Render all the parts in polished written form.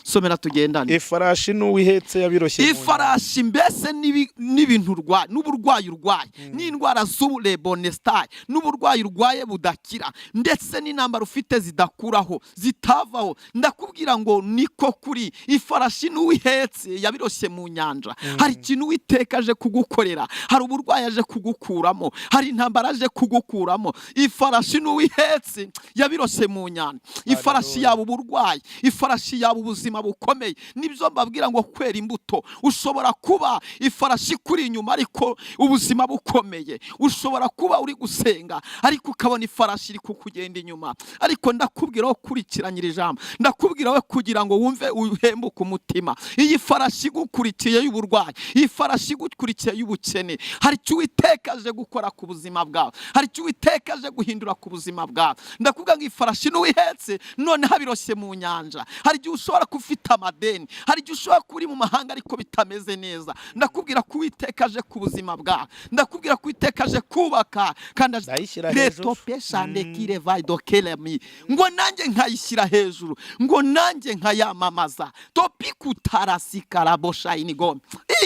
Somera tugendane. Ifarashi n'uwihetse yabiroshye mu nyanja. Ifarashi mbese n'ibintu urwaye, n'uburwayi urwaye, n'indwara z'uburebonestayi, n'uburwayi urwaye budakira, ndetse n'intambara ufite zidakuraho, zitavaho. Ndakubwira ngo niko kuri, ifarashi n'uwihetse yabiroshye mu nyanja. Hari ikintu Uwiteka aje kugukorera, hari uburwayi aje kugukuramo, hari intambara aje kugukuramo. Ifarashi n'uwihetse yabiroshye mu nyanja. Ifarashi Hallelujah. yaba uburwayi, ifarashi yaba ubuzima bukomeye. Nibyo mbabwira ngo kwera imbuto. Ushobora kuba ifarashi ikuri inyuma ariko ubuzima bukomeye. Ushobora kuba uri gusenga ariko ukabona ifarashi iri kukugenda inyuma. Ariko ndakubwira wo kurikiranya iri jambo, ndakubwira we kugira ngo wumve uhembuke umutima. Iyi farashi igukurikiye y'uburwayi, iyi farashi igukurikiye y'ubukene, hari icyo Uwiteka aje gukora ku buzima bwawe, hari icyo Uwiteka aje guhindura ku buzima bwawe. Ndakubwira ngo ifarashi n'uwihetse noneho abiroshye mu nyanja. Hari igihe ushobora kuba ufite amadeni, hari igihe ushobora kuba uri mu mahanga ariko bitameze neza. Ndakubwira ko Uwiteka aje ku buzima bwawe, ndakubwira ko Uwiteka aje kubaka kandi aje Ndayishyira hejuru. Reto peshande kire vaido kelemi, ngo nanjye nkayishyira hejuru, ngo nanjye nkayamamaza. Topikutarasikaraboshainigome.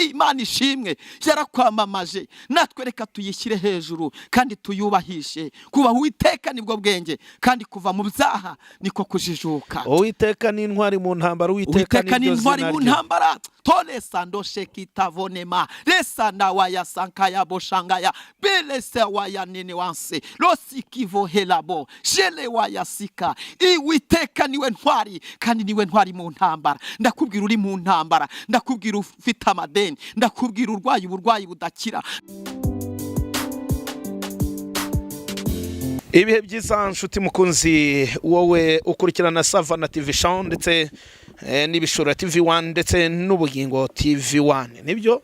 Imana ishimwe, yarakwamamaje. Natwe reka tuyishyire hejuru kandi tuyubahishe. Kubaha Uwiteka nibwo bwenge, kandi kuva mu byaha niko kujijuka. Uwiteka ni intwari mu ntambara, Uwiteka Uwiteka ni niryo intwari zina mu rye. ntambara. Tole sando shekitavonema resanda waya sankaya boshangaya belese waya nene wanse losikivo helabo jele waya sika. Uwiteka niwe ntwari, kandi niwe ntwari mu ntambara. Ndakubwira uri mu ntambara, ndakubwira ufite amadeni, ndakubwira urwaye uburwayi budakira. Ibihe byiza nshuti mukunzi, wowe ukurikirana Savana TV Show ndetse n'Ibishura TV 1 ndetse n'Ubugingo TV 1. Nibyo,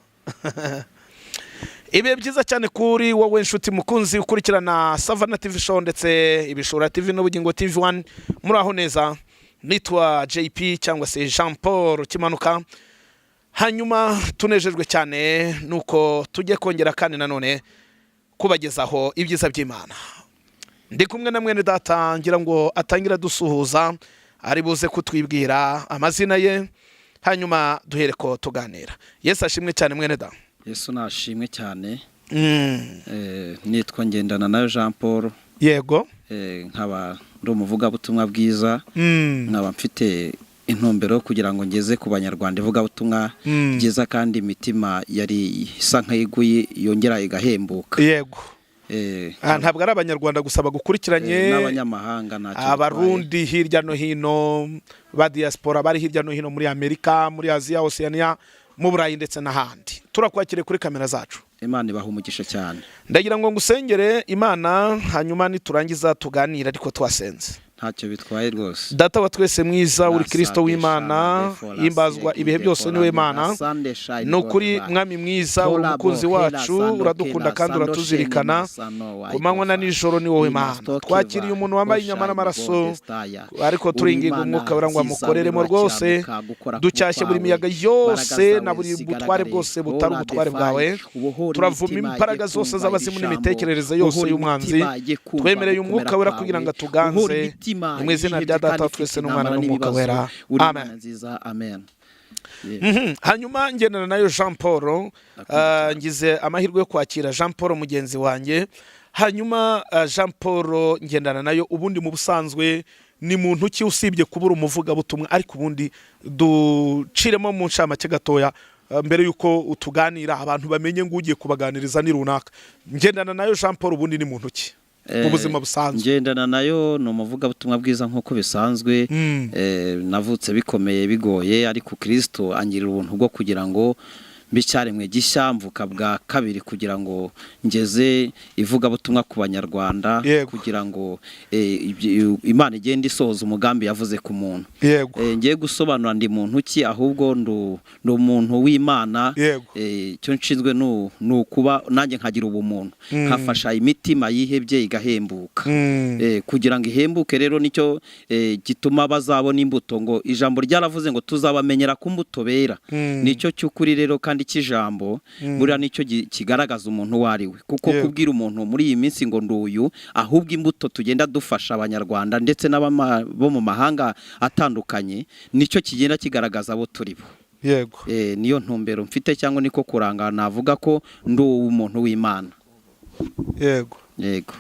ibihe byiza cyane kuri wowe nshuti mukunzi ukurikirana Savana TV Show ndetse Ibishura TV n'Ubugingo TV 1. Muri aho neza? Nitwa JP cyangwa se Jean Paul Kimanuka. Hanyuma tunejejwe cyane nuko tujye kongera kandi nanone kubagezaho ibyiza by'Imana. Ndi kumwe na mwene data, ngira ngo atangira dusuhuza, ari buze kutwibwira amazina ye, hanyuma duhere ko tuganira. Yesu ashimwe cyane, mwene da. Yesu nashimwe cyane. Nitwa Ngendana nayo Jean Paul. Nkaba ndi umuvugabutumwa bwiza, nkaba mfite intumbero yo kugira ngo ngeze ku Banyarwanda ivugabutumwa ryiza, kandi imitima yari isa nk'ayiguye yongera igahembuka. Ntabwo ari Abanyarwanda gusa bagukurikiranye. N'abanyamahanga ntacyo bitwaye. Abarundi hirya no hino, ba diaspora bari hirya no hino muri Amerika, muri Aziya, Oceania, mu Burayi ndetse n'ahandi, turakwakiriye kuri kamera zacu. Imana ibaha umugisha cyane. Ndagira ngo ngusengere Imana, hanyuma niturangiza tuganire ariko twasenze. Ntacyo bitwaye rwose. Data wa twese mwiza, uri Kirisito w'Imana, himbazwa ibihe byose, niwe Mana. Ni ukuri, Mwami mwiza, uri umukunzi wacu, uradukunda kandi uratuzirikana ku manywa na nijoro, ni wowe Mana. Twakiriye umuntu wambaye inyama n'amaraso, ariko turinginga Umwuka Wera ngo amukoreremo rwose. Ducyashye buri miyaga yose na buri butware bwose butari ubutware bwawe. Turavuma imbaraga zose z'abazimu n'imitekerereze yose y'umwanzi. Twemereye Umwuka Wera kugira ngo atuganze. Ni mu izina rya Data wa twese n'Umwana n'Umwuka Wera, amen. Nziza, amen. Hanyuma ngendana nayo Jean Paul, ngize amahirwe yo kwakira Jean Paul mugenzi wanjye. Hanyuma Jean Paul ngendana nayo, ubundi mu busanzwe ni muntu ki, usibye kubura umuvugabutumwa? Ariko ubundi duciremo mu ncamake gatoya, mbere y'uko utuganira, abantu bamenye ngo ugiye kubaganiriza ni runaka. Ngendana nayo Jean Paul ubundi ni muntu ki mu buzima busanzwe? Ngendana nayo ni umuvugabutumwa bwiza nk'uko bisanzwe. Navutse bikomeye, bigoye, ariko Kirisito angirira ubuntu bwo kugira ngo mbe icyaremwe gishya, mvuka bwa kabiri, kugira ngo ngeze ivugabutumwa ku Banyarwanda, kugira ngo Imana igende isohoza umugambi yavuze ku muntu. Ngiye gusobanura ndi muntu ki, ahubwo ndi umuntu w'Imana. Icyo nshinzwe ni ukuba nanjye nkagira ubumuntu, nkafasha imitima yihebye igahembuka. Kugira ngo ihembuke rero nicyo gituma bazabona imbuto, ngo ijambo ryaravuze ngo tuzabamenyera ku mbuto bera. Nicyo cy'ukuri rero, kandi kandi cy'ijambo buriya nicyo kigaragaza umuntu uwo ari we, kuko kubwira umuntu muri iyi minsi ngo nduyu, ahubwo imbuto tugenda dufasha Abanyarwanda ndetse bo mu mahanga atandukanye, nicyo kigenda kigaragaza abo turi bo. Niyo ntumbero mfite, cyangwa niko kuranga navuga ko ndi umuntu w'Imana. Yego. Yego.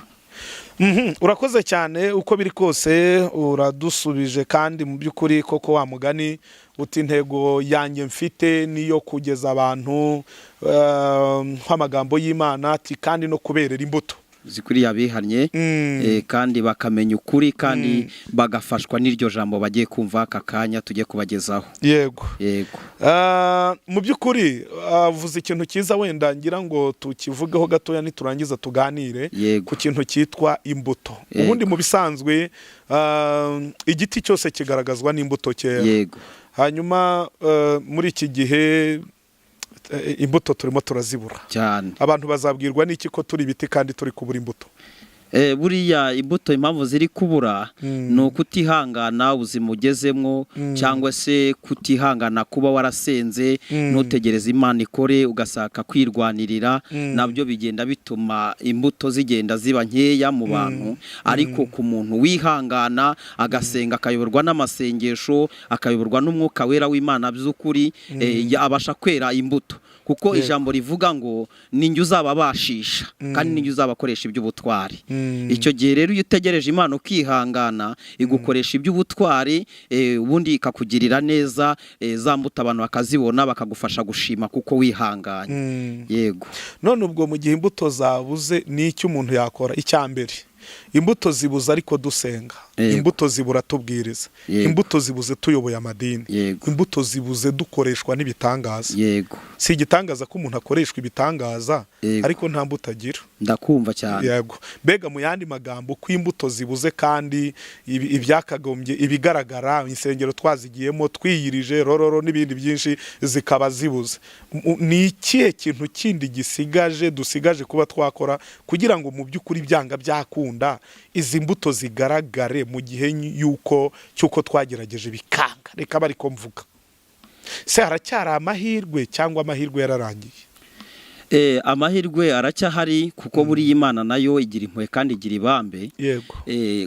Urakoze cyane, uko biri kose uradusubije, kandi mu by'ukuri koko wa mugani uti intego yanjye mfite niyo kugeza abantu nk'amagambo y'Imana, ati kandi no kuberera imbuto zikwiriye abihannye, kandi bakamenya ukuri, kandi bagafashwa n'iryo jambo bagiye kumva aka kanya tujye kubagezaho. Yego. Yego. Mu by'ukuri avuze ikintu cyiza, wenda ngira ngo tukivugeho gatoya niturangiza tuganire ku kintu cyitwa imbuto. Ubundi mu bisanzwe igiti cyose kigaragazwa n'imbuto cyera. Hanyuma muri iki gihe imbuto turimo turazibura cyane. Abantu bazabwirwa n'iki ko turi ibiti kandi turi kubura imbuto? Buriya imbuto impamvu ziri kubura ni ukutihangana ubuzima ugezemwo, cyangwa se kutihangana kuba warasenze ntutegereze Imana ikore, ugasaka kwirwanirira, nabyo bigenda bituma imbuto zigenda ziba nkeya mu bantu. Ariko ku muntu wihangana agasenga, akayoborwa n'amasengesho, akayoborwa n'Umwuka Wera w'Imana by'ukuri, abasha kwera imbuto, kuko ijambo rivuga ngo ninjye uzababashisha kandi ninjye uzabakoresha iby'ubutwari. Icyo gihe rero iyo utegereje Imana ukihangana, igukoresha iby'ubutwari, ubundi ikakugirira neza, za mbuto abantu bakazibona, bakagufasha gushima kuko wihanganye. Yego. None ubwo mu gihe imbuto zabuze, ni iki umuntu yakora? Icya mbere, imbuto zibuze ariko dusenga, imbuto zibura tubwiriza, imbuto zibuze tuyoboye amadini, imbuto zibuze dukoreshwa n'ibitangaza. Si igitangaza ko umuntu akoreshwa ibitangaza ariko nta mbuto agira. Ndakumva cyane. Yego. Mbega mu yandi magambo, ko imbuto zibuze kandi ibyakagombye ibigaragara, insengero twazigiyemo twiyirije rororo n'ibindi byinshi, zikaba zibuze, ni ikihe kintu kindi gisigaje dusigaje kuba twakora kugira ngo mu by'ukuri byanga byakunda izi mbuto zigaragare mu gihe yuko cy'uko twagerageje bikanga? Reka bari ko mvuga, se haracyari amahirwe cyangwa amahirwe yararangiye? Amahirwe aracyahari, kuko buriya Imana nayo igira impuhwe kandi igira ibambe.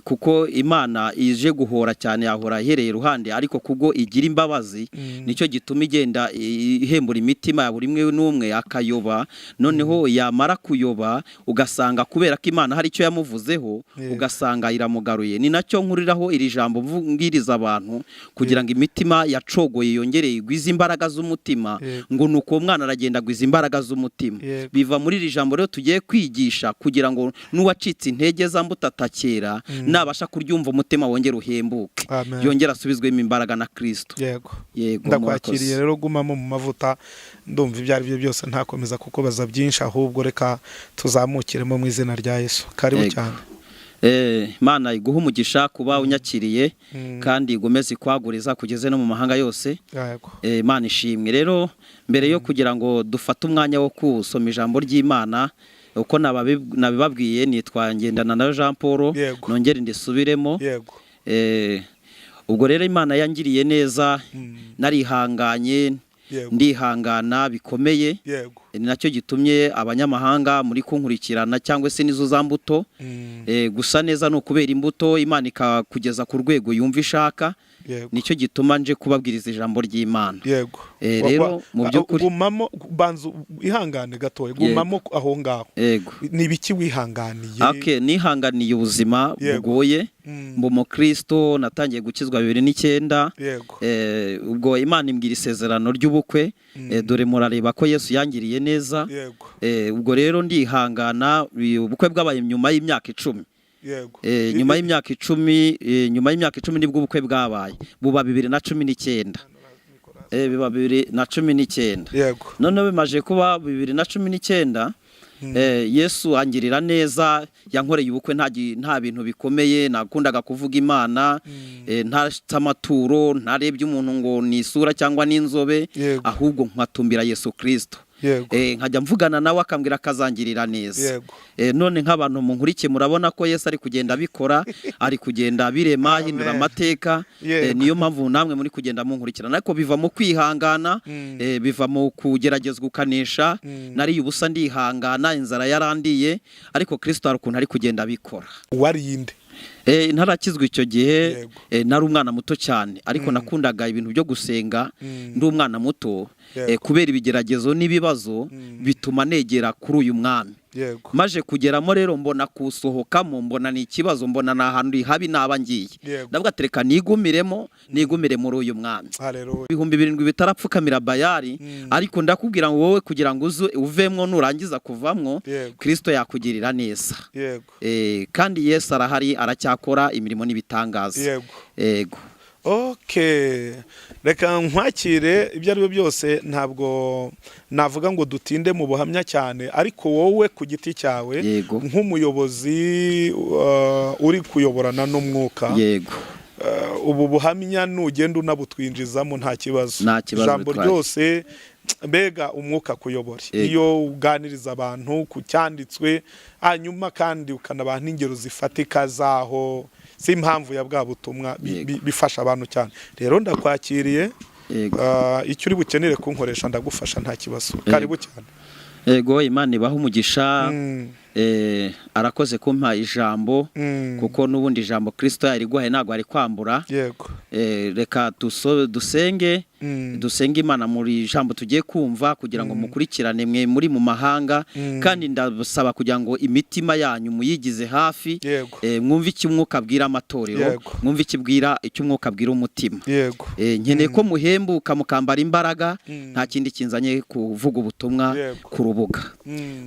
Kuko Imana ije guhora cyane yahora ihereye iruhande, ariko kubwo igira imbabazi nicyo gituma igenda ihembura imitima ya buri umwe n'umwe akayoba. Noneho yamara kuyoba, ugasanga kubera ko Imana hari icyo yamuvuzeho, ugasanga iramugaruye. Ni nacyo nkuriraho iri jambo mbwiriza abantu, kugira ngo imitima yacogoye yongere igwize imbaraga z'umutima, ngo ni uko uwo mwana aragenda agwiza imbaraga z'umutima. Biva muri iri jambo rero tugiye kwigisha, kugira ngo n'uwacitse intege za mbuto atakera, nabasha kuryumva umutima wongere uhembuke, Amen. yongere asubizwemo imbaraga na Kristo. Yego. Yego. Ndakwakiriye. Murakoze. Rero gumamo mu mavuta, ndumva ibyo ari byo byose ntakomeza kukubaza byinshi, ahubwo reka tuzamukiremo mu izina rya Yesu. Karibu cyane. Imana iguhe umugisha kuba unyakiriye, kandi igomeze ikwaguriza kugeze no mu mahanga yose. Imana ishimwe. Rero mbere yo kugira ngo dufate umwanya wo kusoma ijambo ry'Imana, uko nabibabwiye, nitwa Ngendana na Jean Paul. Nongere ndisubiremo. Ubwo rero Imana yangiriye neza, narihanganye, ndihangana bikomeye. Ni nacyo gitumye abanyamahanga muri kunkurikirana, cyangwa se nizo za mbuto. Gusa neza ni ukubera imbuto, Imana ikakugeza ku rwego yumva ishaka. Nicyo gituma nje kubabwiriza ijambo ry'Imana. Rero mu by'ukuri Gumamo, banza ihangane gatoya, gumamo aho ngaho. Yego. Ni ibiki wihanganiye? Okay, nihanganiye ubuzima bugoye. Mba umukristo, natangiye gukizwa 2009. Ubwo Imana imbwira isezerano ry'ubukwe. Dore murareba ko Yesu yangiriye neza. Ubwo rero ndihangana, ubukwe bwabaye nyuma y'imyaka 10. Nyuma y'imyaka 10, nyuma y'imyaka 10 nibwo ubukwe bwabaye, buba 2019. Biba 2019. Noneho bimaze kuba 2019, Yesu angirira neza, yankoreye ubukwe nta bintu bikomeye. Nakundaga kuvuga Imana, nta amaturo, ntarebye umuntu ngo ni isura cyangwa n'inzobe, ahubwo nkatumbira Yesu Kristo. Yego. Nkajya mvugana nawe akambwira akazangirira neza. Yego. None nk'abantu munkurikiye murabona ko Yesu ari kugenda abikora, ari kugenda abirema, ahindura amateka. Yego. Niyo mpamvu namwe muri kugenda munkurikirana, ariko biva mu kwihangana, biva mu kugeragezwa ukanesha. Nariye ubusa ndihangana, inzara yarandiye, ariko Kristo hari ukuntu ari kugenda abikora. Warinde? Ntarakizwa icyo gihe. Yego. Nari umwana muto cyane, ariko nakundaga ibintu byo gusenga ndi umwana muto. Yego. Kubera ibigeragezo n'ibibazo bituma negera kuri uyu mwami. Yego. Maje kugeramo rero, mbona kusohokamo, mbona ni ikibazo, mbona ni ahantu habi naba ngiye. Yego. Ndavuga ati reka nigumiremo, nigumire muri uyu mwami. Haleluya. 7000 bitarapfukamira Bayari, ariko ndakubwira ngo wowe kugira ngo uze uvemwo, nurangiza kuvamwo, Yego. Kristo yakugirira neza. Yego. Kandi Yesu arahari, aracyakora imirimo n'ibitangaza. Yego. Yego. Okay, reka nkwakire. Ibyo ari byo byose, ntabwo navuga ngo dutinde mu buhamya cyane, ariko wowe ku giti cyawe, Yego. nk'umuyobozi uri kuyoborana n'umwuka, Yego. ubu buhamya nugenda unabutwinjizamo nta kibazo. Nta kibazo Ijambo bitwaye. ryose, mbega umwuka kuyobora. Yego. Iyo uganiriza abantu ku cyanditswe, hanyuma kandi ukanabaha n'ingero zifatika zaho si impamvu ya bwa butumwa, Yego. bifasha abantu cyane. Rero ndakwakiriye. Yego. Icyo uri bukenere kunkoresha ndagufasha, nta kibazo. Karibu cyane. Yego, Imana ibaha umugisha. Arakoze kumpa ijambo, kuko n'ubundi ijambo Kristo yariguhaye ntabwo ari kwambura. Yego. Reka dusenge, dusenge Imana muri ijambo tugiye kumva, kugira ngo mukurikirane mwe muri mu mahanga, kandi ndasaba kugira ngo imitima yanyu muyigize hafi. Yego. Mwumve icyo umwuka abwira amatorero, Yego. mwumve icyo umwuka abwira umutima. Yego. Nkeneye ko muhembuka, mukambara imbaraga. Nta kindi kinzanye kuvuga ubutumwa Yego. ku rubuga.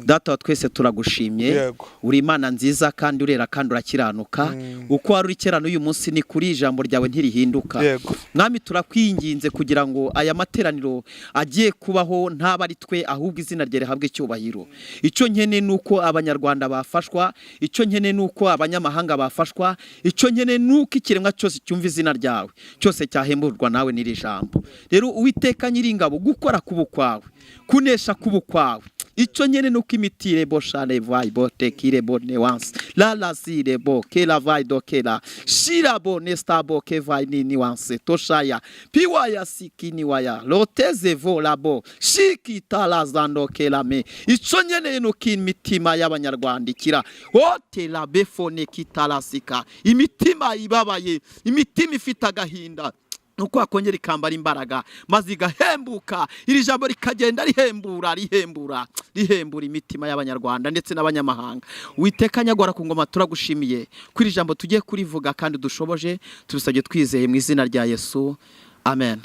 Data wa twese, turagushimye. Yego. Uri Imana nziza kandi urera kandi urakiranuka. Uko wari uri kera n'uyu munsi ni kuri, ijambo ryawe ntirihinduka. Yego. Mwami, turakwinginze kugira ngo aya materaniro agiye kubaho ntaba ari twe, ahubwo izina rye rihabwe icyubahiro. Icyo nkeneye ni uko Abanyarwanda bafashwa, icyo nkeneye ni uko abanyamahanga bafashwa, icyo nkeneye ni uko ikiremwa cyose cyumva izina ryawe cyose cyahemburwa nawe n'iri jambo. Rero Uwiteka Nyiringabo, gukora kubu kwawe, kunesha kubu kwawe. Icyo nyene nuko imitire bo shane vai bo tekire bo newanse la la sire bo kela vai do kela shira bo nesta bo ke vai ni niwanse toshaya piwaya sikini waya loteze vo labo shiki talazando kela me. Icyo nyene nuko imitima y'Abanyarwanda ikira ote la befone kitalasika, imitima ibabaye, imitima ifite agahinda, nuko wakongera ikambara imbaraga maze igahembuka. Iri jambo rikagenda rihembura, rihembura, rihembura imitima y'Abanyarwanda ndetse n'abanyamahanga. Witeka Nyagora ku ngoma, turagushimiye ko iri jambo tugiye kurivuga kandi dushoboje. Tubisabye twizeye mu izina rya Yesu, amen.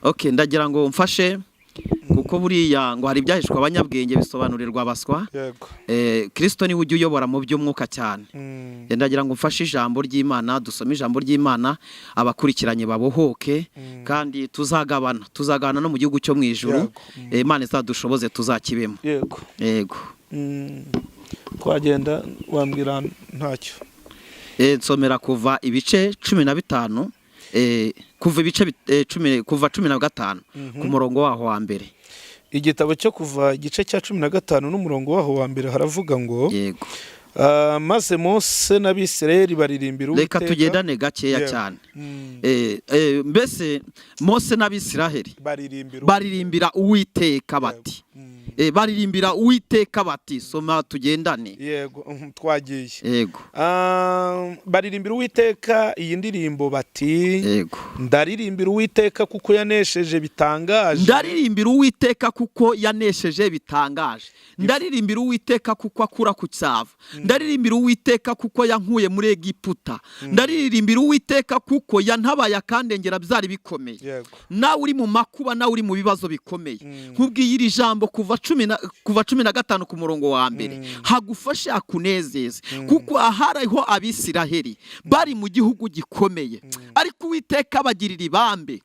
Okay, ndagira ngo mfashe, kuko buriya ngo hari ibyahishwe abanyabwenge bisobanurirwa abaswa. Yego. Kristo niwe ujya uyobora mu by'umwuka cyane. Ndagira ngo mfashe ijambo ry'Imana, dusome ijambo ry'Imana, abakurikiranye babohoke, kandi tuzagabana no mu gihugu cyo mu ijuru. Yego. Imana izadushoboze tuzakibemo. Yego. Yego. Twagenda, wambwira ntacyo. Nsomera kuva ibice 15, kuva ibice 10, kuva 15 ku murongo waho wa mbere. Igitabo cyo Kuva, igice cya 15 n'umurongo waho wa mbere, haravuga ngo: Yego. "Maze Mose n'Abisirayeli baririmbira Reka Uwiteka." tugendane gakeya Yego. cyane. Mbese Mose n'Abisiraheli baririmbira baririmbira Uwiteka bati, baririmbira Uwiteka bati, soma tugendane. Yego, twagiye. Yego. Baririmbira Uwiteka iyi ndirimbo bati: Yego. "Ndaririmbira Uwiteka kuko yanesheje bitangaje." Ndaririmbira Uwiteka kuko yanesheje bitangaje. Ndaririmbira Uwiteka kuko akura ku cyava. Ndaririmbira Uwiteka kuko yankuye muri Egiputa. Ndaririmbira Uwiteka kuko yantabaye akandengera byari bikomeye. Yego. Nawe uri mu makuba, nawe uri mu bibazo bikomeye, nkubwiye iri jambo kuva 15 ku murongo wa mbere, hagufashe, hakunezeze, kuko ahariho Abisiraheli bari mu gihugu gikomeye, ariko Uwiteka abagirira ibambe,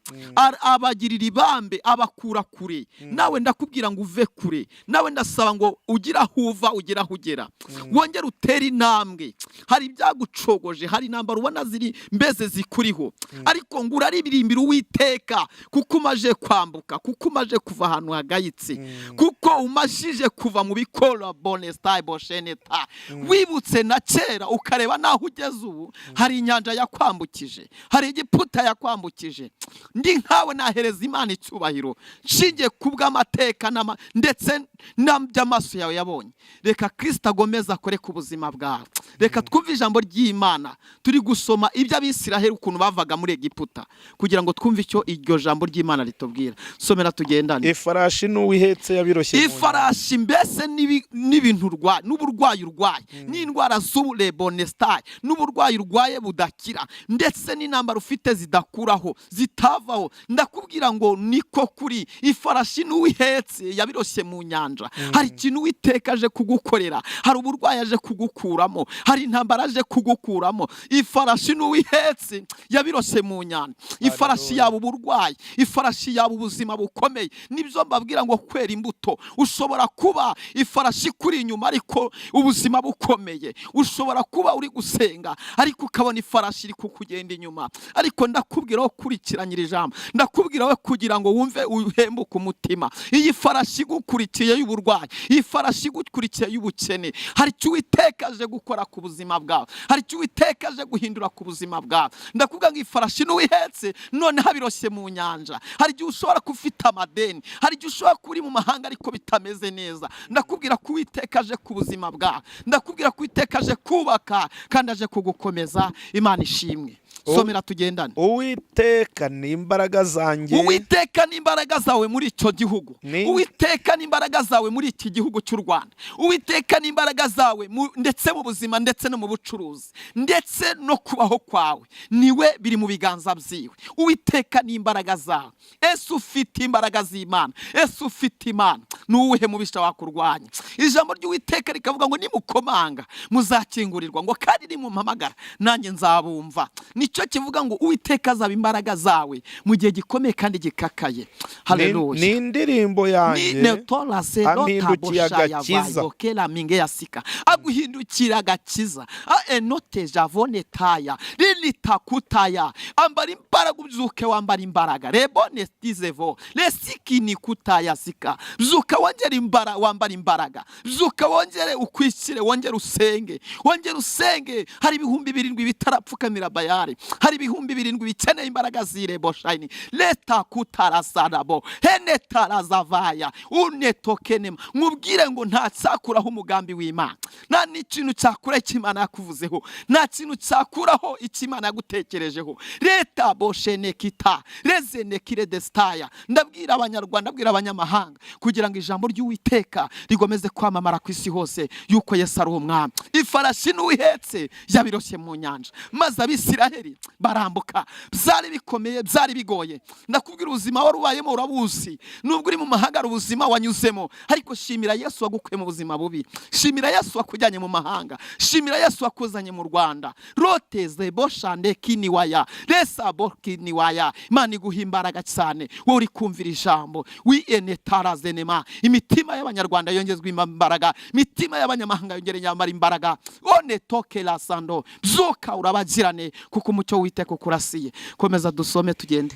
abagirira ibambe, abakura kure. Nawe ndakubwira ngo uve kure. Nawe ndasaba ngo ugire aho uva, ugire aho ugera, wongere utere intambwe. Hari ibyagucogoje, hari intambara ubona ziri mbese zikuriho, ariko ngo uraririmbira Uwiteka kuko umaje kwambuka, kuko umaje kuva ahantu hagayitse, kuko Kuko umajije kuva mu bikora bonestayi bosheneta, wibutse na kera ukareba n'aho ugeze ubu, hari inyanja yakwambukije, hari Egiputa yakwambukije. Ndi nkawe nahereza Imana icyubahiro nshingiye ku bw'amateka ndetse n'by'amaso yawe yabonye. Reka Kirisita agomeze akore ku buzima bwawe. Reka twumve ijambo ry'Imana. Turi gusoma iby'Abisiraheli, ukuntu bavaga muri Egiputa, kugira ngo twumve icyo iryo jambo ry'Imana ritubwira. Somera tugendane. Ifarashi n'uwihetse yabiroshye mu nyanja. Ifarashi mbese n'ibintu urwaye, n'uburwayi urwaye, n'indwara z'uburebonestayi, n'uburwayi urwaye budakira, ndetse n'intambara ufite zidakuraho, zitavaho. Ndakubwira ngo niko kuri, ifarashi n'uwihetse yabiroshye mu nyanja. Hari ikintu Uwiteka aje kugukorera, hari uburwayi aje kugukuramo, hari intambara aje kugukuramo. Ifarashi n'uwihetse yabiroshye mu nyanja. Ifarashi yaba uburwayi, ifarashi yaba ubuzima bukomeye. Nibyo mbabwira ngo kwera imbuto. Ushobora kuba ifarashi ikuri inyuma ariko ubuzima bukomeye. Ushobora kuba uri gusenga ariko ukabona ifarashi iri kukugenda inyuma. Ariko ndakubwira wo kurikiranya iri jambo, ndakubwira we kugira ngo wumve uhembuke umutima. Iyi farashi igukurikiye y'uburwayi, iyi farashi igukurikiye y'ubukene, hari icyo Uwiteka aje gukora ku buzima bwawe, hari icyo Uwiteka aje guhindura ku buzima bwawe. Ndakubwira ngo ifarashi n'uwihetse noneho abiroshye mu nyanja. Hari igihe ushobora kuba ufite amadeni, hari igihe ushobora kuba uri mu mahanga ariko bitameze neza. Ndakubwira ko Uwiteka aje ku buzima bwawe, ndakubwira ko Uwiteka aje kubaka kandi aje kugukomeza. Imana ishimwe. Somera tugendane. Uwiteka ni imbaraga zanjye. Uwiteka n'imbaraga zawe muri icyo gihugu. Uwiteka n'imbaraga zawe muri iki gihugu cy'u Rwanda. Uwiteka n'imbaraga zawe ndetse mu buzima, ndetse no mu bucuruzi, ndetse no kubaho kwawe, niwe biri mu biganza byiwe. Uwiteka n'imbaraga zawe. Ese ufite imbaraga z'Imana? Ese ufite Imana? Ni uwuhe mubisha wakurwanya? Ijambo ry'Uwiteka rikavuga ngo nimukomanga muzakingurirwa, ngo kandi nimumpamagara nanjye nzabumva. Nicyo kivuga ngo Uwiteka azaba imbaraga zawe mu gihe gikomeye kandi gikakaye. Ni Haleluya. ni indirimbo Ni yanjye netorase. ampindukiye agakiza. Kela minge yasika aguhindukira agakiza a enote javone taya lilitakutaya. Ambara imbaraga, ubyuke wambara imbaraga. Rebone dizevo lesikini kutaya sika. Byuka wongere imbara, wambara imbaraga. Byuka wongere ukwishyire, wongere usenge, wongere usenge. Hari 7000 bitarapfukamira Bayari, hari 7000 bikeneye imbaraga z'irebo shayini leta kutarasarabo henetarazavaya unetokenema. Nkubwire ngo nta cyakuraho umugambi w'Imana, nta n'ikintu cyakura icyo Imana yakuvuzeho, nta kintu cyakuraho icyo Imana yagutekerejeho. Leta boshenekita rezenekire desitaya. Ndabwira Abanyarwanda, ndabwira abanyamahanga, kugira ngo ijambo ry'Uwiteka rigomeze kwamamara ku isi hose yuko Yesu ari umwami. Ifarashi n'uwihetse yabiroshye mu nyanja, maze Abisiraheli barambuka. Byari bikomeye, byari bigoye. Ndakubwira, ubuzima wari ubayemo urabuzi. Nubwo uri mu mahanga hari ubuzima wanyuzemo, ariko shimira Yesu wagukuye mu buzima bubi, shimira Yesu wakujyanye mu mahanga, shimira Yesu wakuzanye mu Rwanda. Roteze boshande kiniwaya resa bokiniwaya. Imana iguha imbaraga cyane wowe uri kumvira ijambo wienetarazenema. Imitima y'Abanyarwanda yongezwa imbaraga, imitima y'abanyamahanga yongere yambara imbaraga. One tokela sando. Byuka urabagirane kuko umucyo w'Uwiteka ukurasiye. Komeza dusome tugende.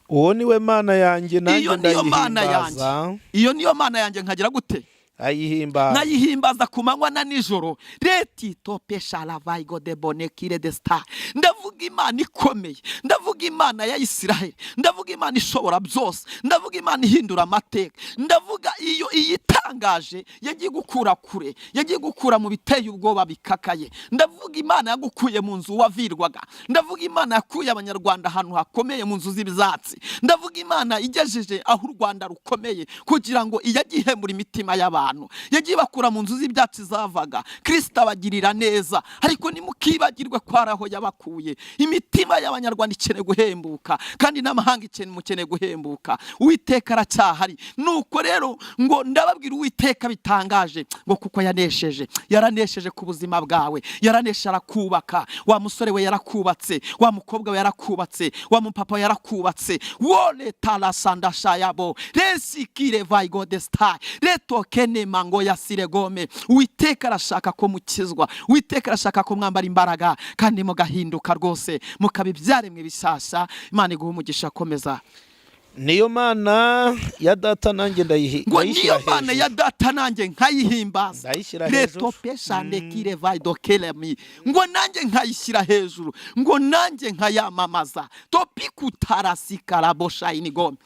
Uwo ni we Mana yanjye, nanjye Iyo niyo Mana yanjye. ndayihimbaza. Iyo niyo Mana yanjye, nkagira gute? Ayihimbaza. Nkayihimbaza ku manywa na nijoro. Reti topesha lavaigo de bonekire de star. Ndavuga Imana ikomeye, ndavuga Imana ya Isiraheli, ndavuga Imana ishobora byose, ndavuga Imana ihindura amateka, ndavuga iyo iyitangaje yagiye gukura kure, yagiye gukura mu biteye ubwoba bikakaye. Ndavuga Imana yagukuye mu nzu wavirwaga, ndavuga Imana yakuye Abanyarwanda ahantu hakomeye mu nzu z'ibyatsi, ndavuga Imana igejeje aho u Rwanda rukomeye kugira ngo iyajye ihembura imitima y'abantu. Yagiye bakura mu nzu z'ibyatsi zavaga. Kirisita abagirira neza, ariko nimukibagirwe ko hari aho yabakuye. Imitima y'Abanyarwanda ikeneye guhembuka, kandi n'amahanga mukeneye guhembuka. Uwiteka aracyahari. Nuko rero ngo ndababwira Uwiteka bitangaje ngo kuko yanesheje, yaranesheje ku buzima bwawe, yaraneshe arakubaka. Wa musore we yarakubatse, wa mukobwa we yarakubatse, wa mupapa we yarakubatse. Wole tarasandashayabo resikire vaigodestai retokene mango ya siregome. Uwiteka arashaka ko mukizwa, Uwiteka arashaka ko mwambara imbaraga kandi mugahinduka rwose, mukaba ibyaremwe bishyashya. Imana iguha umugisha. Komeza. Niyo Mana ya data, nanjye Ngo ndayishyira niyo Mana ya hejuru. data, nanjye nkayihimbaza. Ndayishyira hejuru. Retopeshandekirevaidokelemi, ngo nanjye nkayishyira hejuru, ngo nanjye nkayamamaza. Topikutarasikaraboshainigome.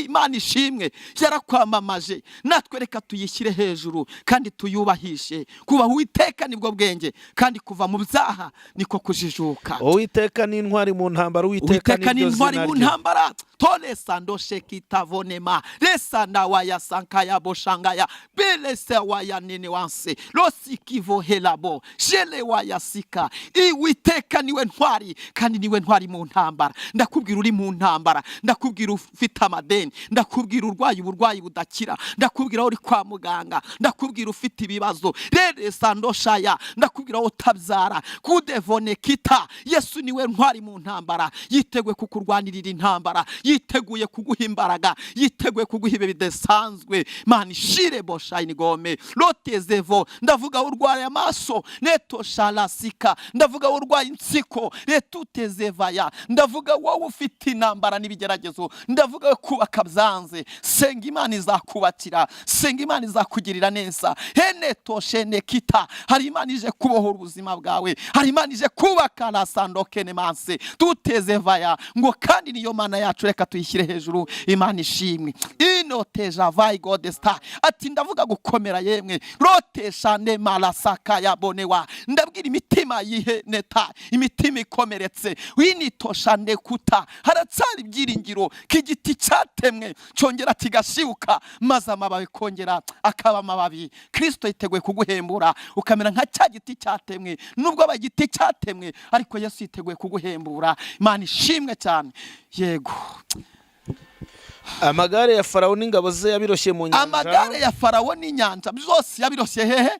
Imana ishimwe, yarakwamamaje. Natwe reka tuyishyire hejuru kandi tuyubahishe. Kubaha Uwiteka nibwo bwenge, kandi kuva mu byaha niko kujijuka. Uwiteka ni intwari mu ntambara, Uwiteka Uwiteka ni niryo intwari zina mu rye. ntambara. Tole sando shekitavonema resanda waya sankaya boshangaya belese waya nene wanse losikivo helabo shele waya sika. Uwiteka niwe ntwari, kandi niwe ntwari mu ntambara. Ndakubwira uri mu ntambara, ndakubwira ufite amadeni, ndakubwira urwaye uburwayi budakira, ndakubwira uri kwa muganga, ndakubwira ufite ibibazo rere sandoshaya, ndakubwira wowe utabyara kudevone kita. Yesu niwe ntwari mu ntambara, yiteguye kukurwanirira intambara, yiteguye kuguha imbaraga, yiteguye kuguha ibihe bidasanzwe. Mana ishire boshayini gome rotezevo. Ndavuga urwaye amaso neto sharasika, ndavuga urwaye insiko retutezevaya, ndavuga wowe ufite intambara n'ibigeragezo, ndavuga kubaka byanze. Senga, Imana izakubakira. Senga, Imana izakugirira neza. Heneto shenekita, hari Imana ije kubohora ubuzima bwawe, hari Imana ije kubaka la sandokenemanse tutezevaya. Ngo kandi niyo Mana yacu, reka tuyishyire hejuru. Imana ishimwe. Inoteja vayi godesta ati ndavuga gukomera yemwe rotesha nemarasaka yabonewa. Ndabwira imitima yiheneta, imitima ikomeretse winitosha nekuta, haracyari ibyiringiro k'igiti cyatemwe cyongera kigashibuka, maze amababi kongera akaba amababi. Kristo yiteguye kuguhembura ukamera nka cya giti cyatemwe. Nubwo aba igiti cyatemwe, ariko Yesu yiteguye kuguhembura. Imana ishimwe cyane. Yego. Amagare ya Farawo n'ingabo ze yabiroshye mu nyanja. Amagare ya Farawo n'inyanja byose yabiroshye hehe?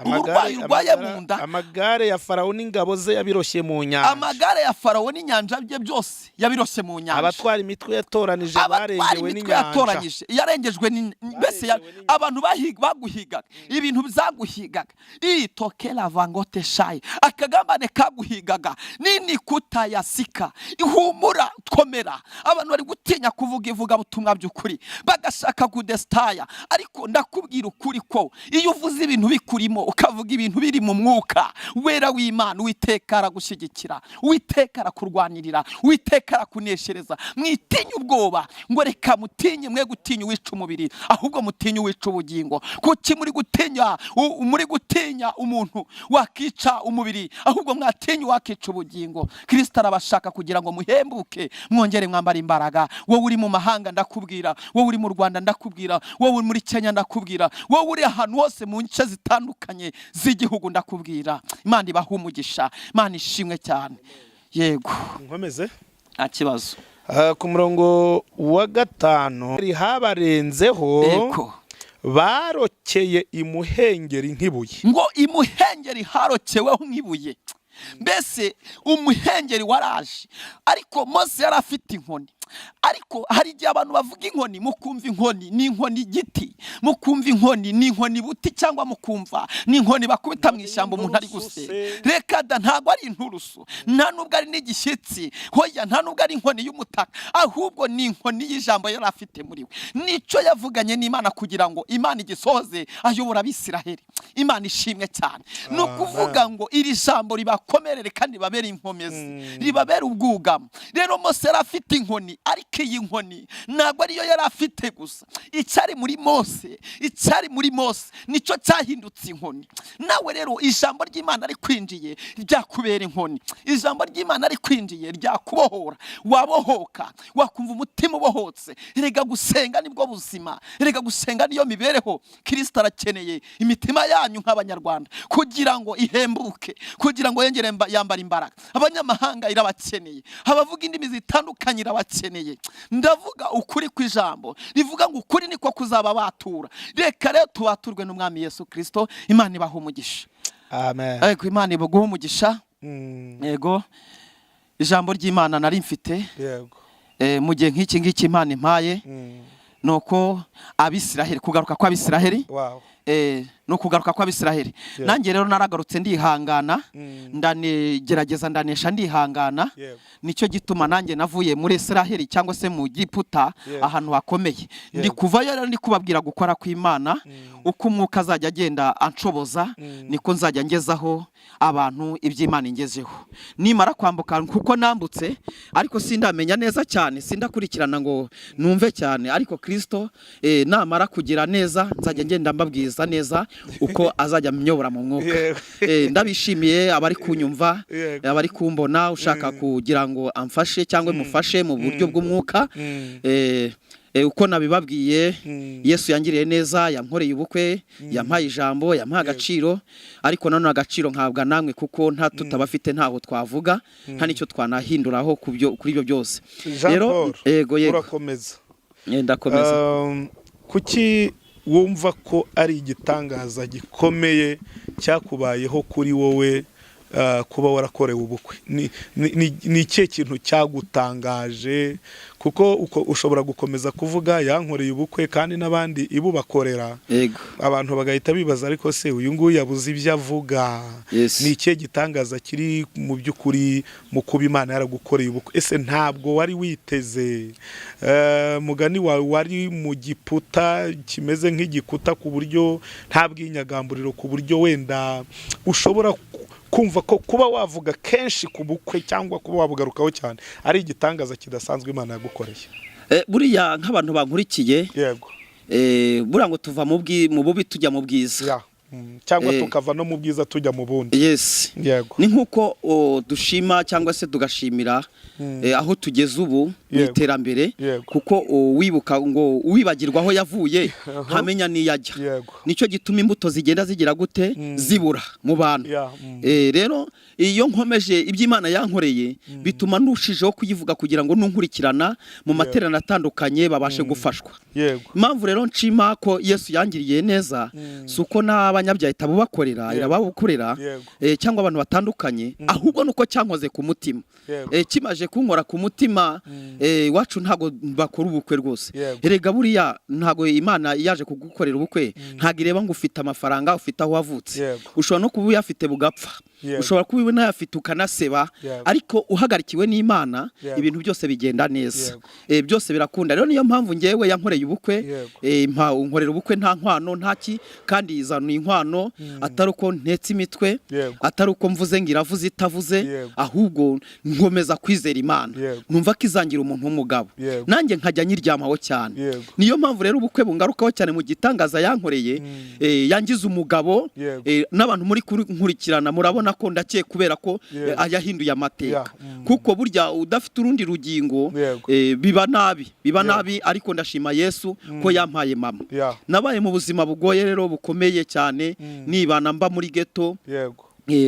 Uburwayi urwaye mu nda. Amagare ya Farawo n'ingabo ze yabiroshye mu nyanja. Amagare ya Farawo n'inyanja bye byose yabiroshye mu nyanja. Abatwara imitwe yatoranije Abatwara barengewe imitwe n'inyanja. yatoranyije yarengejwe mbese abantu baguhigaga, ibintu byaguhigaga, itokera vangote shayi, akagambane kaguhigaga nini kutayasika. Ihumura, komera. Abantu bari gutinya kuvuga ivugabutumwa by'ukuri, bagashaka kudesitaya, ariko ndakubwira ukuri ko iyo uvuze ibintu bikurimo, ukavuga ibintu biri mu mwuka wera w'Imana, Uwiteka aragushyigikira, Uwiteka arakurwanirira, Uwiteka arakuneshereza. Mwitinye ubwoba. Ngo reka mutinye, mwe gutinya uwica umubiri, ahubwo mutinye uwica ubugingo. Kuki muri gutinya muri gutinya umuntu wakica umubiri, ahubwo mwatinya uwakica ubugingo? Kristo arabashaka kugira ngo muhembuke, mwongere mwambare imbaraga. Wowe uri mu mahanga ndakubwira, wowe uri mu Rwanda ndakubwira, wowe uri muri Kenya ndakubwira, wowe uri ahantu hose mu nce zitandukanye z'igihugu ndakubwira. Imana ibahe umugisha. Imana ishimwe cyane. Yego. Nkomeze? Nta kibazo. Ku murongo wa 5, habarenzeho barokeye imuhengeri nk'ibuye. Ngo imuhengeri harokeweho nk'ibuye. Mbese umuhengeri waraje, ariko Mose yari afite inkoni. Ariko hari igihe abantu bavuga inkoni, mukumva inkoni ni inkoni igiti, mukumva inkoni ni inkoni buti, cyangwa mukumva ni inkoni bakubita mu ishyamba umuntu ari Inturusu gusenya. Se. Reka da, ntabwo ari inturusu, nta nubwo ari n'igishyitsi. Hoya, nta nubwo ari inkoni y'umutaka, ahubwo ni inkoni y'ijambo yari afite muri we, nicyo yavuganye n'Imana kugira ngo Imana igisohoze ayobora Abisiraheli. Imana ishimwe cyane. Ni ukuvuga ngo iri jambo ribakomerere kandi ribabere inkomezi, ribabere ubwugamo. Rero Mose yari afite inkoni, ariko iyi nkoni ntabwo ariyo yari afite gusa. Icyari muri Mose, icyari muri Mose nicyo cyahindutse inkoni. Nawe rero ijambo ry'Imana rikwinjiye ryakubera inkoni, ijambo ry'Imana rikwinjiye ryakubohora, wabohoka, wakumva umutima ubohotse. Rega gusenga nibwo buzima, rega gusenga niyo mibereho. Kirisito arakeneye imitima yanyu nk'Abanyarwanda kugira ngo ihembuke, kugira ngo yongere yambare imbaraga. Abanyamahanga irabakeneye, abavuga indimi zitandukanye irabakeneye. Ndavuga ukuri kw'ijambo rivuga ngo ukuri niko kuzaba batura. Reka rero tubaturwe n'Umwami Yesu Kirisito. Imana ibaha umugisha. Amen. Ariko Imana ibaguhe umugisha. Yego, ijambo ry'Imana nari mfite mu gihe nk'iki ngiki Imana impaye, ni uko Abisiraheli, kugaruka kw'Abisiraheli. Ni ukugaruka kw'Abisiraheli. Nanjye rero naragarutse, ndihangana, ndanegerageza, ndanesha, ndihangana. Nicyo gituma nanjye navuye muri Israheli cyangwa se mu Giputa, ahantu hakomeye. Ndi kuvayo rero ndi kubabwira gukora kw'Imana. Uko umwuka azajya agenda anshoboza, niko nzajya ngezaho abantu iby'Imana ingezeho nimara kwambuka, kuko nambutse ariko sindamenya neza cyane, sindakurikirana ngo numve cyane. Ariko Kristo namara kugira neza, nzajya ngenda mbabwiza neza uko azajya amyobora mu mwuka. Ndabishimiye abari kunyumva, abari kumbona, ushaka kugira ngo amfashe cyangwa mufashe mu buryo bw'umwuka. Uko nabibabwiye, Yesu yangiriye neza, yankoreye ubukwe, yampaye ijambo, yampaye agaciro. Ariko nanone agaciro ntabwa namwe, kuko nta tutabafite ntaho twavuga, nta n'icyo twanahinduraho kuri ibyo byose. Jean Rero Paul, yego. urakomeza. Ndakomeza. Kuki wumva ko ari igitangaza gikomeye cyakubayeho kuri wowe, kuba warakorewe ubukwe? Ni ikihe kintu cyagutangaje? Kuko uko ushobora gukomeza kuvuga yankoreye ubukwe kandi n'abandi ibubakorera, abantu bagahita bibaza: ariko se uyu nguyu yabuze ibyo avuga? Ni ikihe gitangaza kiri mu by'ukuri mu kuba Imana yaragukoreye ubukwe? Ese ntabwo wari witeze? Mugani wawe, wari mu giputa kimeze nk'igikuta, ku buryo nta bwinyagamburiro, ku buryo wenda ushobora kumva ko kuba wavuga kenshi ku bukwe cyangwa kuba wabugarukaho cyane ari igitangaza kidasanzwe Imana yagukoreye. Buriya nk'abantu bankurikiye, buriya ngo tuva mu bubi tujya mu bwiza. Ya. Cyangwa tukava no mu bwiza tujya mu bundi. Ni nk'uko dushima cyangwa se tugashimira aho tugeze ubu mu iterambere, kuko wibuka ngo uwibagirwa aho yavuye ntamenya n'iyo ajya. Nicyo gituma imbuto zigenda zigira gute, zibura mu bantu. Rero iyo nkomeje iby'Imana yankoreye, bituma ndushijeho kuyivuga kugira ngo nunkurikirana mu materaniro atandukanye babashe gufashwa. Impamvu rero nshima ko Yesu yangiriye neza, si uko n'abanyabyaha itabubakorera, irababukorera, cyangwa abantu batandukanye, ahubwo nuko cyankoze ku mutima. Kimaje kunkora ku mutima, iwacu ntabwo bakora ubukwe rwose. Erega buriya ntabwo Imana yaje kugukorera ubukwe, ntabwo ireba ngo ufite amafaranga, ufite aho wavutse. Ushobora no kuba uyafite bugapfa. Ushobora kuba unayafite ukanaseba. Ariko uhagarikiwe n'Imana, ibintu byose bigenda neza. Byose birakunda. Rero niyo mpamvu ngewe yankoreye ubukwe, nkorera ubukwe nta nkwano, nta ki, kandi izana inkwano atari uko ntetse imitwe, atari uko mvuze ngo iravuze itavuze, ahubwo nkomeza kwizera Imana, numva ko izangira umuntu w'umugabo, nanjye nkajya nyiryamaho cyane. Niyo mpamvu rero ubukwe bungarukaho cyane mu gitangaza yankoreye, yangize umugabo. N'abantu muri nkurikirana murabona ko ndakeye kubera ko yahinduye amateka, kuko burya udafite urundi rugingo, biba nabi, biba nabi. Ariko ndashima Yesu ko yampaye mama. Nabaye mu buzima bugoye rero, bukomeye cyane, nibana mba muri ghetto,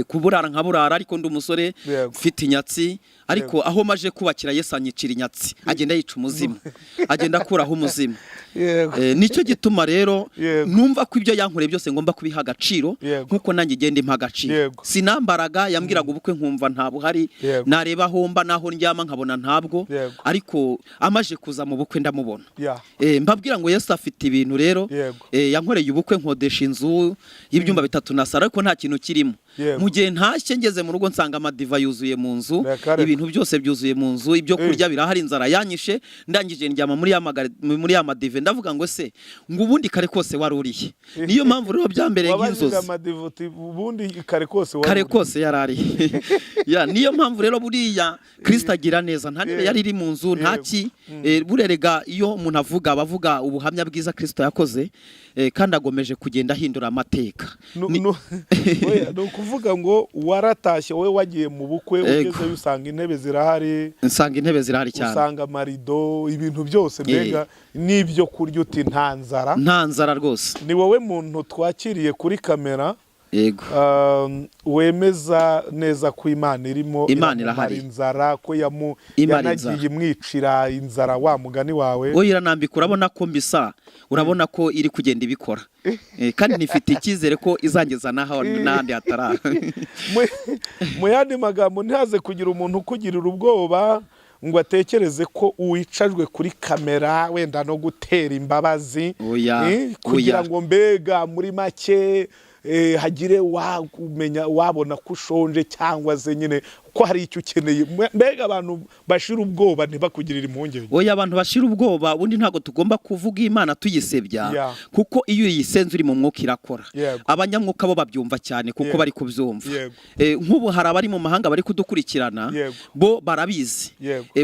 kuburara nkaburara, ariko ndi umusore, mfite inyatsi. Ariko aho maje kubakira Yesu, anyicira inyatsi, agenda yica umuzimu, agenda akuraho umuzimu. Nicyo gituma rero numva ko ibyo yankoreye byose ngomba kubiha agaciro, nkuko nanjye igenda impa agaciro. Sinambaraga, yambwiraga ubukwe nkumva nta buhari, nareba aho mba naho ndyama nkabona ntabwo. Ariko amaje kuza mu bukwe ndamubona. Mbabwira ngo Yesu afite ibintu rero. Yankoreye ubukwe, nkodesha inzu y'ibyumba 3 na saro, ariko nta kintu kirimo. Mu gihe ntashye, ngeze mu rugo nsanga amadiva yuzuye mu nzu, Reka, reka. ibintu byose byuzuye mu nzu, ibyo kurya birahari. Inzara yanyishe, ndangije ndyama muri ya madive, ndavuga ngo se ngo ubundi kare kose wari urihe? Niyo mpamvu rero byambereye Wabajije nk'inzozi. amadive uti ubundi kare kose wari Kare uri? kose yari ari ya. Niyo mpamvu rero buriya Kristo agira neza. Nta ntebe yari iri mu nzu, nta ki. Burerega iyo umuntu avuga, aba avuga ubuhamya bwiza Kristo yakoze, kandi agomeje kugenda ahindura amateka. Oya, ni ukuvuga ngo waratashye, wowe wagiye mu bukwe, ugezeyo usanga intebe zirahari. Nsanga intebe zirahari cyane. Usanga amarido, ibintu byose, mbega n'ibyo kurya, uti nta nzara. Nta nzara rwose. Ni wowe muntu twakiriye kuri kamera wemeza neza ko Imana irimo Imana iramumara irahari. inzara, ko Imara yanagiye inzara. imwicira inzara, wa mugani wawe. Oya, iranambika. Urabona ko mbisa, urabona ko iri kugenda ibikora. Kandi nifite icyizere ko izangeza n'ahandi hatara. Mu yandi magambo, ntihaze kugira umuntu ukugirira ubwoba ngo atekereze ko wicajwe kuri kamera wenda no gutera imbabazi, Oya, kugira oya. ngo mbega muri make hagire wamenya wabona ko ushonje cyangwa se nyine ko hari icyo ukeneye. Mbega abantu bashira ubwoba ntibakugirire impungenge. Oya, abantu bashira ubwoba. Ubundi ntabwo tugomba kuvuga Imana tuyisebya, kuko iyo uyisenze uri mu mwuka irakora. Abanyamwuka bo babyumva cyane kuko bari kubyumva. Nk'ubu hari abari mu mahanga bari kudukurikirana, bo barabizi.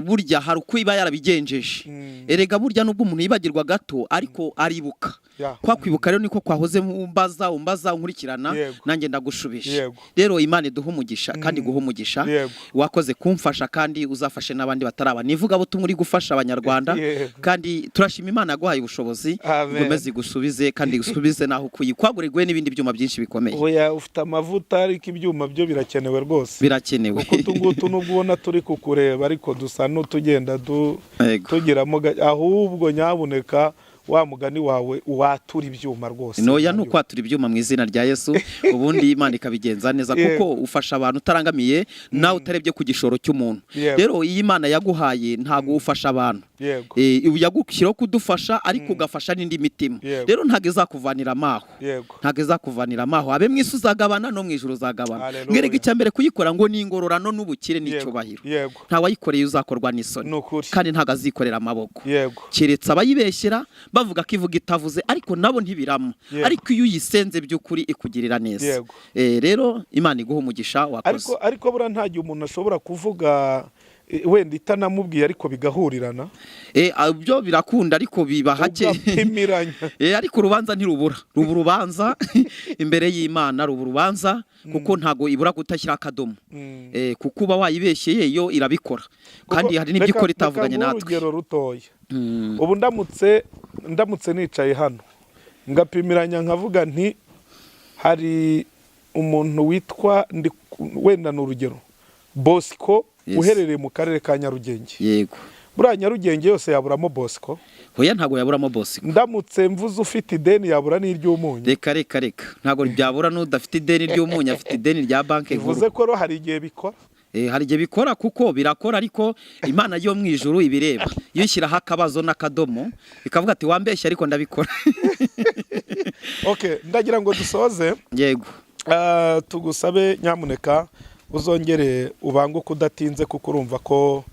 Burya hari uko iba yarabigenjeje. Erega burya nubwo umuntu yibagirwa gato, ariko aribuka. Kwa kwibuka rero niko kwahoze umbaza, umbaza, unkurikirana, nanjye ndagushubije. Rero Imana iduhe umugisha kandi iguhe umugisha. Wakoze kumfasha kandi uzafashe n'abandi bataraba nivugabutumwa uri gufasha Abanyarwanda. Kandi turashima Imana yaguhaye ubushobozi. Amen. Igomeze igusubize kandi igusubize naho ukuye, kwagurirwe n'ibindi byuma byinshi bikomeye. Oya, ufite amavuta, ariko ibyuma byo birakenewe rwose. Birakenewe. Kuko utu ngutu nubwo ubona turi kukureba, ariko dusa n'utugenda tugiramo ahubwo nyabuneka wa mugani wawe watura ibyuma rwose. Noya, ni ukwatura ibyuma mu izina rya Yesu, ubundi Imana ikabigenza neza, kuko ufasha abantu utarangamiye nawe, utarebye ku gishoro cy'umuntu. Rero iyo Imana yaguhaye, ntabwo ufasha abantu, yagushyiraho kudufasha, ariko ugafasha n'indi mitima. Rero ntabwo izakuvanira amaho. Ntabwo izakuvanira amaho. Abe mu isi uzagabana, no mu ijuru uzagabana. Hallelujah. Mwerega icya mbere kuyikora ngo ni ingororano n'ubukire n'icyubahiro. Nta wayikoreye uzakorwa n'isoni. Ni ukuri. Kandi ntabwo azikorera amaboko, keretse abayibeshyera bavuga ko ivuga itavuze, ariko nabo ntibirama. Ariko iyo uyisenze by'ukuri ikugirira neza. Rero Imana iguha umugisha, wakoze. Ariko buriya nta gihe umuntu ashobora kuvuga wenda itanamubwiye, ariko bigahurirana. Byo birakunda, ariko biba hake. Ugapimiranya. Ariko urubanza ntirubura, ruba urubanza imbere y'Imana, ruba urubanza, kuko ntago ibura kutashyira akadomo. Kuko uba wayibeshyeye, yo irabikora, kandi hari n'ibyo ikora itavuganye Reka nguhe natwe. urugero rutoya. Ubu ndamutse nicaye hano ngapimiranya nkavuga nti hari umuntu witwa wenda ni urugero Bosco, uherereye mu karere ka Nyarugenge. Buriya Nyarugenge yose yaburamo Bosco? Hoya, ntago yaburamo Bosco. Ndamutse mvuze ufite ideni, yabura n'iry'umunyu? Reka, reka, reka, ntabwo byabura. N'udafite ideni ry'umunyu afite ideni rya banki nkuru. Bivuze ko rero hari igihe bikora. Hari igihe bikora, kuko birakora, ariko Imana yo mu ijuru ibireba, iyo ishyiraho akabazo n'akadomo ikavuga ati wambeshye, ariko ndabikora. Okay, ndagira ngo dusoze. Yego. Tugusabe nyamuneka uzongere ubanguke udatinze, kuko urumva ko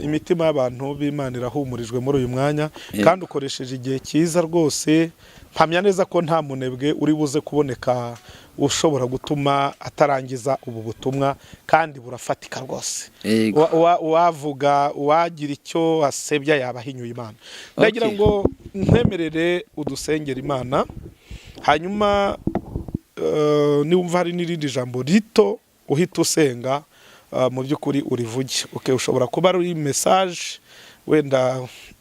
imitima y'abantu b'Imana irahumurijwe muri uyu mwanya. Kandi ukoresheje igihe cyiza rwose. Mpamya neza ko nta munebwe uri buze kuboneka ushobora gutuma atarangiza ubu butumwa, kandi burafatika rwose. Uwavuga uwagira icyo asebya yaba ahinyuye Imana. Ndagira ngo nkwemerere udusengere Imana, hanyuma niwumva hari n'irindi jambo rito uhita usenga, mu by'ukuri urivuge. Okay, ushobora kuba ari message wenda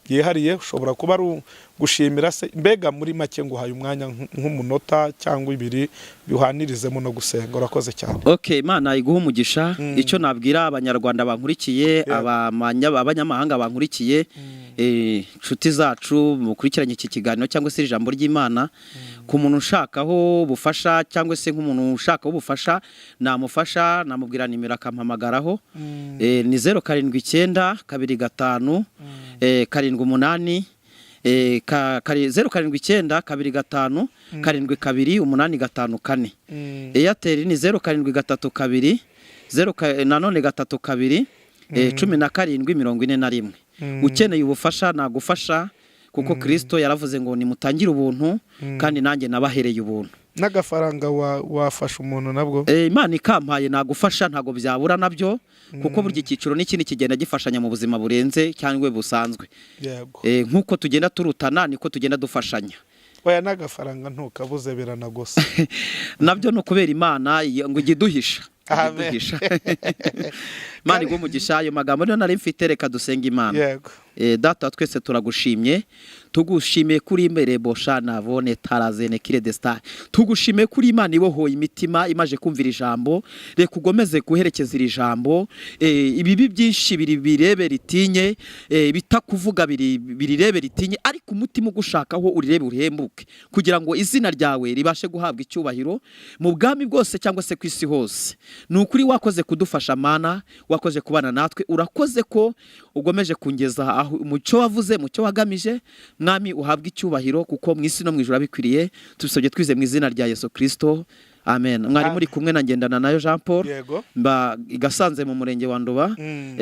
yihariye, ushobora kuba ari gushimira se, mbega muri make nguhaye umwanya nk'umunota cyangwa ibiri biwanirizemo no gusenga. Urakoze cyane. Okay, Imana iguha umugisha. Icyo nabwira Abanyarwanda bankurikiye, abanyamahanga bankurikiye, inshuti zacu mukurikiranye iki kiganiro cyangwa se ijambo ry'Imana, ku muntu ushakaho ubufasha cyangwa se nk'umuntu ushakaho ubufasha, namufasha, namubwira nimero akampamagaraho. Ni 079 25 78, 079 25 72 854. Airtel ni 0732 nanone 32 17 41. Ukeneye ubufasha nagufasha, kuko Kristo yaravuze ngo nimutangire ubuntu, kandi nanjye nabahereye ubuntu. N'agafaranga wafasha umuntu nabwo? Imana ikampaye nagufasha, ntabwo byabura nabyo, kuko burya icyiciro n'ikindi kigenda gifashanya mu buzima burenze cyangwa busanzwe. Nk'uko tugenda turutana niko tugenda dufashanya. Oya, n'agafaranga ntukabuze, biranagusa. Nabyo ni ukubera Imana ngo ijye iduhisha. Ijye Amen. iduhisha. Imana iguhe umugisha. Ayo magambo niyo nari mfite. Reka dusenge Imana. Yego. Data wa twese, turagushimye. Tugushimiye kuri imbere boshana bone tarazene kire desta. Tugushimiye kuri Imana ibohoye imitima imaje kumvira ijambo. Reka ugomeze guherekeza iri jambo. Ibibi byinshi biri birebe ritinye, bitakuvuga biri birirebe ritinye, ariko umutima ugushakaho urirebe urihembuke, kugira ngo izina ryawe ribashe guhabwa icyubahiro mu bwami bwose cyangwa se ku isi hose. Ni ukuri wakoze kudufasha Mana, wakoze kubana natwe, urakoze ko ugomeje kungeza aho umucyo wavuze, mucyo wagamije. Mwami, uhabwe icyubahiro kuko mu isi no mu ijuru abikwiriye. Tubisabye twize mu izina rya Yesu Kristo, amen. Mwari muri kumwe na Ngendana nayo Jean Paul, mba i Gasanze mu murenge wa Nduba,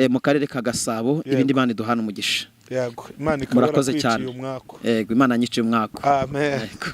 mu karere ka Gasabo. Ibindi Imana iduhana umugisha. Yego, Imana ikaba Murakoze yarakwiciye cyane. umwaku. Yego, Imana nyiciye umwaku. Amen. Yego.